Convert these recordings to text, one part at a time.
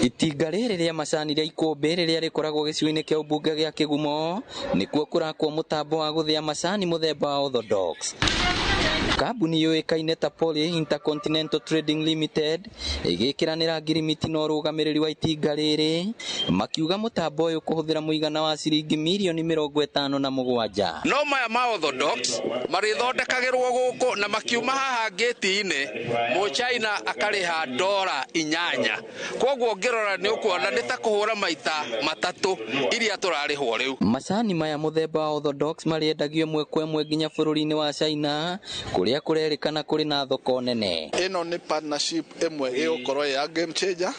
Itinga rĩrĩ rĩa macani rĩa Ikũmbĩ rĩrĩa rĩkoragwo gĩcigo-inĩ kĩa ũmbunge gĩa Kĩgumo nĩkuo kũrakwo mũtambo wa gũthĩa macani mũthemba wa Orthodox. Kambuni yũĩkaine ta Poly Intercontinental Trading Limited ĩgĩkĩranĩra ngirimiti na ũrũgamĩrĩri wa itinga rĩrĩ, makiuga mũtambo ũyũ kũhũthĩra mũigana wa ciringi mirioni 57. No maya ma Orthodox marĩthondekagĩrwo gũkũ na makiuma haha ngĩti-inĩ mũchaina akarĩha $8. Koguo ũngĩrora nĩ ũkuona nĩ ta kũhũra maita matatũ iria tũrarĩhwo rĩu. Macani maya mũthemba wa Orthodox marĩendagio ĩmwe kwa ĩmwe nginya bũrũri-inĩ wa China kũrĩa kũrerĩkana kũrĩ na thoko nene. Ĩno nĩ partnership ĩmwe ĩgũkorwo ya game changer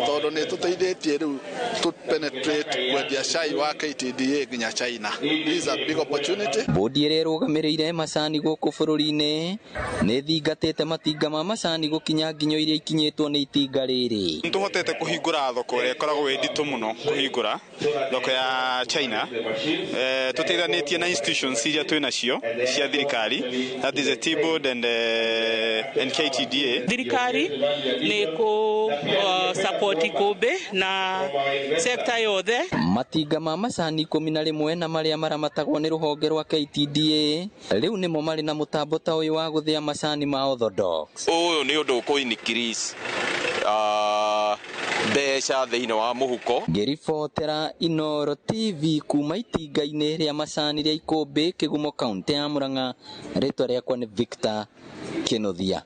tondũ nĩ tũteithĩtie rĩu to penetrate kwendia cai wa KTDA nginya China. This is a big opportunity. Bodi ĩrĩa ĩrũgamĩrĩire macani gũkũ bũrũri-inĩ nĩ thingatĩte matinga ma macani gũkinya nginyo iria ikinyĩtwo nĩ itinga rĩrĩ. Nĩtũhotete kũhingũra thoko ĩrĩa ĩkoragwo ĩ nditũ mũno kũhingũra, thoko ya China. Tũteithanĩtie na institutions iria twĩ nacio cia thirikari, that is the Tea Board and KTDA. Thirikari nĩ kũ support Ikũmbĩ na sector yothe. Matinga ma macani 11 na marĩa maramatagwo nĩ rũhonge rwa KTDA rĩu nĩmo marĩ na mũtambo ta ũyũ wa gũthĩa macani ma Orthodox. Ũyũ nĩ ũndũ ũkũ increase mbeca thĩinĩ wa mũhuko. Ngĩribotera Inooro TV kuma itinga-inĩ rĩa macani rĩa Ikũmbĩ, Kĩgumo, kaunti ya Murang'a, rĩtwa rĩakwa nĩ Victor Kĩnuthia.